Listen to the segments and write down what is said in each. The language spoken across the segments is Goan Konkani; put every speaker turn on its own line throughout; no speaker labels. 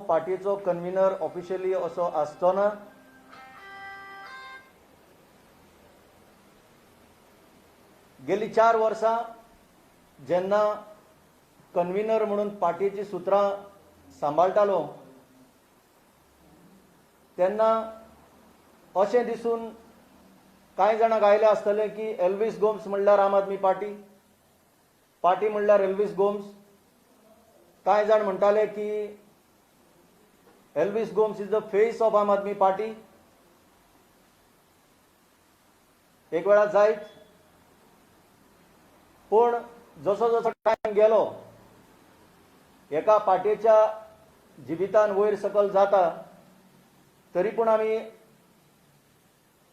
पार्टीचो कन्व्हिनर ऑफिशियली असो आसचो ना. गेली 4 वर्सां जेन्ना कन्व्हिनर म्हणून पार्टीची सुत्रां सांबाळटालो तेन्ना अशें दिसून कांय जाणांक आयलें आसतलें की एल्वीस गोम्स म्हणल्यार आम आदमी पार्टी, पार्टी म्हणल्यार एल्वीस गोम्स. कांय जाण म्हणटाले की Elvis Gomes is the face of Aam Aadmi Party. एक वेळा जायत, पूण जसो जसो टायम गेलो एका पार्टीच्या जिवितान वयर सकल जाता, तरी पूण आमी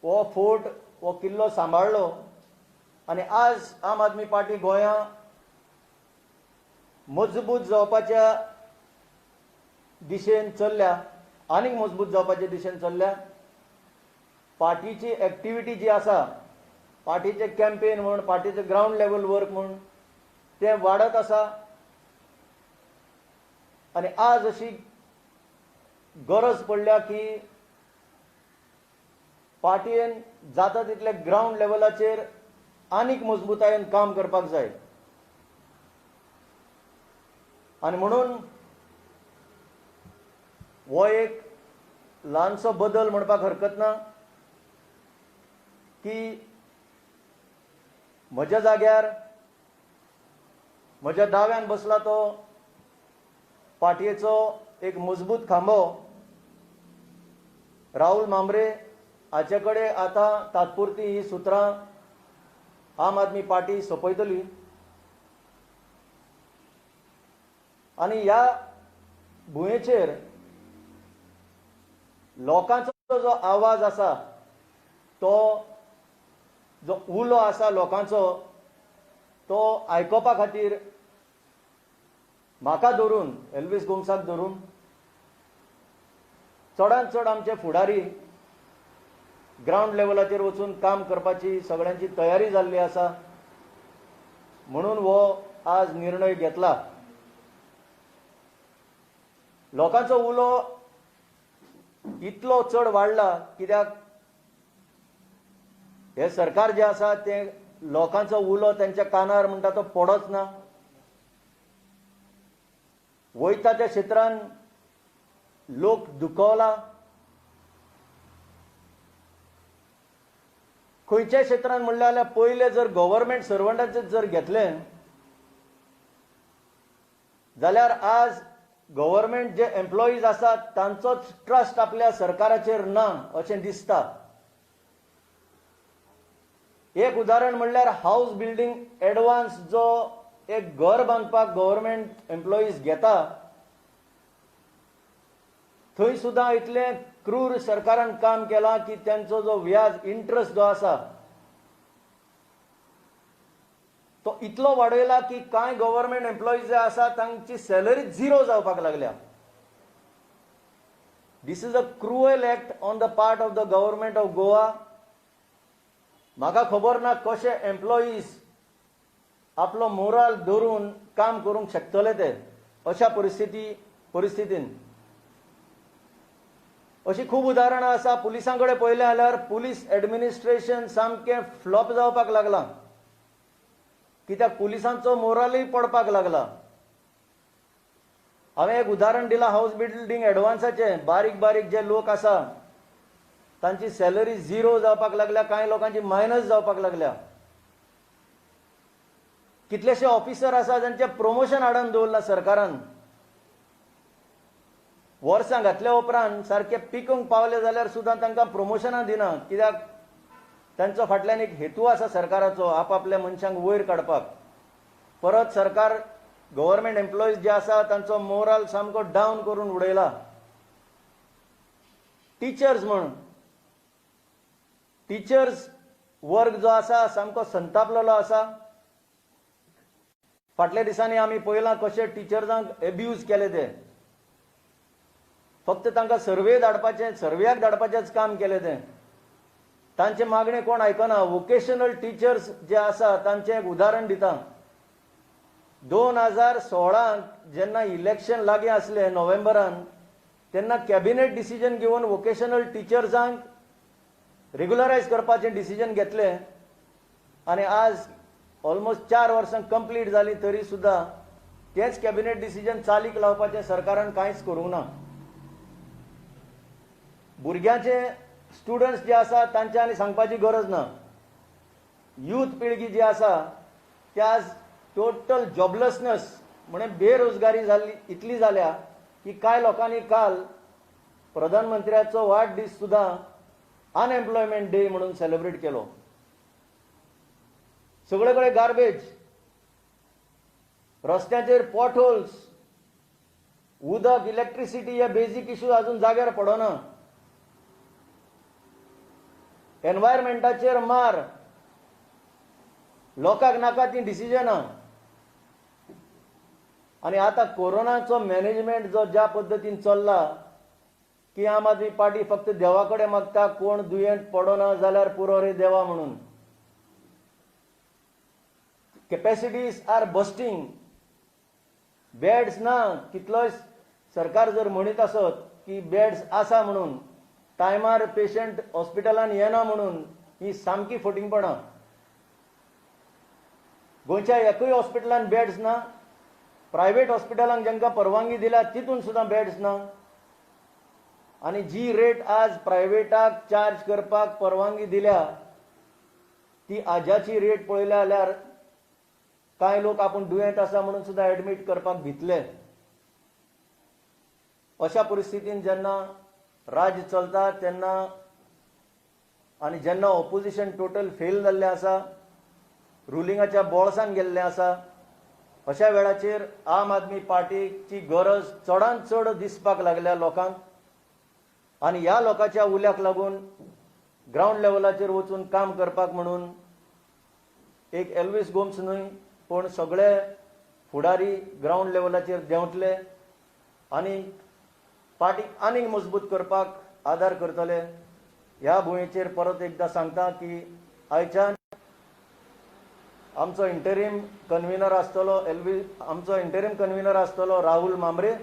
हो फोर्ट, हो किल्लो सांबाळ्ळो आनी आज आम आदमी पार्टी गोंया मजबूत जावपाच्या दिशेन चल्ल्या, आनीक मजबूत जावपाच्या दिशेन चल्ल्या. पार्टीची एक्टिविटी जी आसा, पार्टीचे कॅम्पेन म्हूण, पार्टीचे ग्रावंड लेवल वर्क म्हूण, तें वाडत आसा आनी आज अशी गरज पडल्या की पार्टीन जाता तितले ग्रावंड लेवलाचेर आनीक मजबूतायेन काम करपाक जाय. आनी म्हणून हो एक ल्हानसो बदल म्हणपाक हरकत ना की म्हज्या जाग्यार म्हज्या दाव्यान बसला तो पार्टीचो एक मजबूत खांबो राहुल मांब्रे हाचे कडेन आतां तात्पुरती ही सुत्रां आम आदमी पार्टी सोंपयतली. आनी ह्या भुंयेचेर लोकांचो जो आवाज आसा, तो जो उलो आसा लोकांचो, तो आयकोपा खातीर म्हाका धरून, एल्वीस गोम्साक धरून चडांत चड आमचे फुडारी ग्रावंड लेवलाचेर वचून काम करपाची सगळ्यांची तयारी जाल्ली आसा, म्हणून हो आज निर्णय घेतला. लोकांचो उलो इतलो चड वाडला कित्याक हे सरकार जे आसा तें लोकांचो उलो तेंच्या कानार म्हणटा तो पडच ना. वयता त्या क्षेत्रान लोक दुखवला. खंयच्या क्षेत्रान म्हणलें जाल्यार पयलें जर गव्हर्मेंट सर्वंटाचें जर घेतलें जाल्यार आज गव्हर्मेंट जे एम्प्लॉईज आसात तांचोच ट्रस्ट आपल्या सरकाराचेर ना अशें दिसता. एक उदाहरण म्हणल्यार हावस बिल्डींग एडवान्स जो एक घर बांदपाक गव्हर्मेंट एम्प्लॉईज घेता, थंय सुद्दां इतलें क्रूर सरकारान काम केलां की तांचो जो व्याज इंट्रस्ट जो आसा तो इतलो वाडयला की कांय गव्हर्मेंट एम्प्लॉईज जे आसा तांची सॅलरी झिरो जावपाक लागल्या. This is a cruel act on the part of the government of Goa. म्हाका खबर ना कशे एम्प्लॉईज आपलो मोराल धरून काम करूंक शकतले ते अशा परिस्थितीन. अशी खूब उदाहरणां आसा. पुलिसां कडेन पळयलें जाल्यार पुलीस एडमिनिस्ट्रेशन सामकें फ्लॉप जावपाक लागलां, कित्याक पुलिसांचो मोरालूय पडपाक लागला. हांवें एक उदाहरण दिलां हावस बिल्डींग एडवान्साचें. बारीक बारीक जे लोक आसा तांची सॅलरी झिरो जावपाक लागल्या, कांय लोकांची मायनस जावपाक लागल्या. कितलेशे ऑफिसर आसा जांचें प्रमोशन हाडून दवरलां सरकारान. वर्सां घातल्या उपरांत सारके पिकूंक पावले जाल्यार सुद्दां तांकां प्रमोशनां दिना, कित्याक तांचो फाटल्यान एक हेतू आसा सरकाराचो, आपापल्या मनशांक वयर काडपाक. परत सरकार गव्हर्मेंट एम्प्लॉईज जे आसा तांचो मोराल सामको डावन करून उडयला. टिचर्स म्हण, टिचर्स वर्ग जो आसा सामको संतापलेलो आसा. फाटल्या दिसांनी आमी पळयलां कशें टिचर्सांक एब्यूज केले ते. फक्त तांकां सर्वे धाडपाचें, सर्वेयाक धाडपाचेंच काम केलें तें. तांचे मागणे कोण आयकना. वोकेशनल टिचर्स जे आसा तांचें एक उदाहरण दिता. 2016 जेन्ना इलेक्शन लागीं आसलें नोव्हेंबरान, तेन्ना कॅबिनेट डिसिजन घेवन वोकेशनल टिचर्सांक रेगुलरायज करपाचें डिसिजन घेतलें आनी आज ऑलमोस्ट 4 वर्सां कंप्लीट जालीं तरी सुद्दां तेंच कॅबिनेट डिसिजन चालीक लावपाचें सरकारान कांयच करूंक ना. भुरग्यांचे स्टुडंट्स जे आसा तांच्या आनी सांगपाची गरज ना. यूथ पिळगी जी आसा ते आज टोटल जॉबलेसनेस म्हणजे बेरोजगारी जाल्ली इतली जाल्या की कांय लोकांनी काल प्रधानमंत्र्याचो वाडदीस सुद्दां अनएम्प्लॉयमेंट डे म्हणून सेलिब्रेट केलो. सगळे कडेन गार्बेज, रस्त्याचेर पॉटहोल्स, उदक, इलेक्ट्रिसिटी हे बेजीक इश्यू अजून जाग्यार पडना. एनवायरमेंटाचेर मार, लोकांक नाका ती डिसिजनां. आनी आतां कोरोनाचो मॅनेजमेंट जो ज्या पद्दतीन चल्ला की आम आदमी पार्टी फक्त देवा कडेन मागता कोण दुयेंत पडना जाल्यार पुरो रे देवा म्हणून. कॅपॅसिटीज आर बस्टिंग, बेड्स ना. कितलोय सरकार जर म्हणीत आसत की बेड्स आसा म्हणून, टायमार पेशंट हॉस्पिटलान येना म्हणून, ही सामकी फटींगपणां. गोंयच्या एकूय हॉस्पिटलान बेड्स ना. प्रायव्हेट हॉस्पिटलांक जांकां परवानगी दिल्या तितून सुद्दां बेड्स ना. आनी जी रेट आज प्रायव्हेटाक चार्ज करपाक परवानगी दिल्या ती आजाची रेट पळयल्या जाल्यार कांय लोक आपूण दुयेंत आसा म्हणून सुद्दां एडमीट करपाक भितले. अशा परिस्थितीन जेन्ना राज्य चलता तेन्ना आनी जेन्ना ऑपोजिशन टोटल फेल जाल्लें आसा, रुलिंगाच्या बोळसान गेल्लें आसा, अशा वेळाचेर आम आदमी पार्टीची गरज चडांत चड दिसपाक लागल्या लोकांक. आनी ह्या लोकांच्या उल्याक लागून ग्रावंड लेवलाचेर वचून काम करपाक म्हणून एक एल्वीस गोम्स न्हय पूण सगळे फुडारी ग्रावंड लेवलाचेर देंवतले आनी पार्टी आनीक मजबूत करपाक आदार करतले. ह्या भुंयेचेर परत एकदां सांगता की आयच्यान आमचो इंटरीम कन्व्हिनर आसतलो आमचो इंटरीम कन्व्हिनर आसतलो राहुल मामरे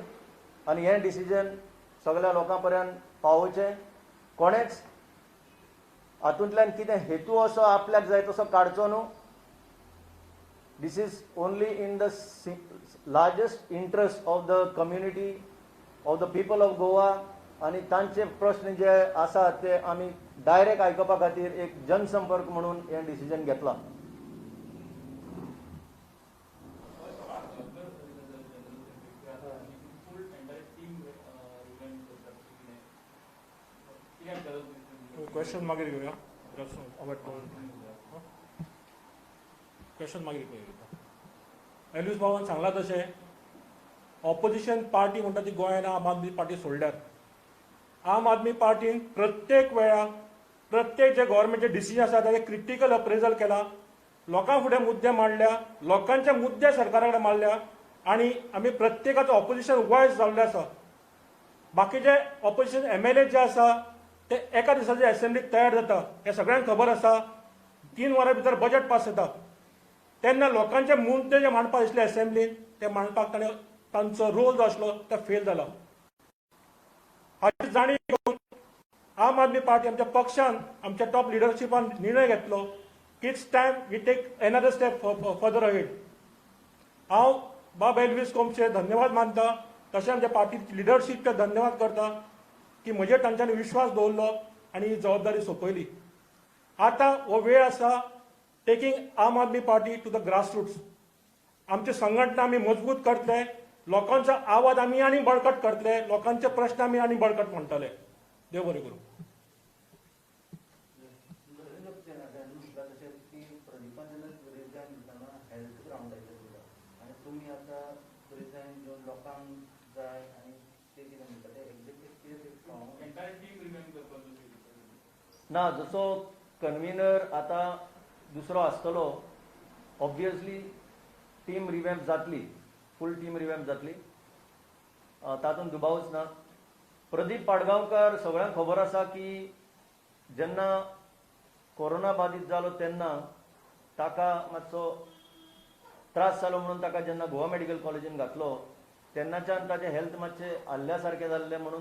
आनी हें डिसिजन सगळ्या लोकां पर्यंत पावोवचें. कोणेच हातूंतल्यान कितें हेतू असो आपल्याक जाय तसो काडचो न्हू. This is only in the largest interest of the community, of the people of Goa. आनी तांचे प्रश्न जे आसात ते आमी डायरेक्ट आयकुपा खातीर एक जनसंपर्क म्हणून हें डिसिजन घेतलां.
क्वेश्चन मागीर घेवया, क्वेश्चन मागीर घेवया. एल्वीस बाबान सांगलां तशें ऑपोजिशन पार्टी म्हणटा ती गोंयान आम आदमी पार्टी सोडल्यार आम आदमी पार्टीन प्रत्येक वेळा प्रत्येक जे गव्हर्मेंटचे डिसिजन आसा ताजें क्रिटिकल अप्रेजल केलां, लोकां फुडें मुद्दे मांडल्या, लोकांचे मुद्दे सरकारा कडेन मांडल्या आनी आमी प्रत्येकाचो ऑपोजिशन वॉयस जाल्लें आसा. बाकीचे ऑपोजिशन एमएलए जे आसा ते एका दिसाचे असेंब्लीक तयार जाता हें सगळ्यांक खबर आसा. 3 वरां भितर बजेट पास जाता तेन्ना लोकांचे मुद्दे जे मांडपाक आशिल्ले असेंब्लीन ते मांडपाक ताणें तांचो रोल जो आसलो तो फेल जाला. हाची जाणीव घेवन आम आदमी पार्टी आमच्या पक्षान आमच्या टॉप लिडरशिपान निर्णय घेतलो की it's time we take another step further ahead. हांव बाब एल्वीस गोम्सचे धन्यवाद मानता, तशें आमच्या पार्टी लिडरशीपचे धन्यवाद करता की म्हजेर तांच्यांनी विश्वास दवरलो आनी ही जबाबदारी सोंपयली. आतां हो वेळ आसा taking Aam Aadmi Party to the grassroots. आमची संघटना आमी मजबूत करतले, लोकांचो आवाज आमी आनी बळकट करतले, लोकांचे प्रश्न आमी आनी बळकट म्हणटले. देव बरें करूं.
ना, जसो कन्व्हिनर आतां दुसरो आसतलो ऑब्वियसली टीम रिवॅम्प जातली, फूल टीम रिवॅम्प जातली, तातूंत दुबावच ना. प्रदीप पाडगांवकर सगळ्यांक खबर आसा की जेन्ना कोरोना बाधित जालो तेन्ना ताका मातसो त्रास जालो म्हणून ताका जेन्ना गोवा मेडिकल कॉलेजीन घातलो तेन्नाच्यान ताचें हेल्थ मातशें हल्ल्या सारकें जाल्लें म्हणून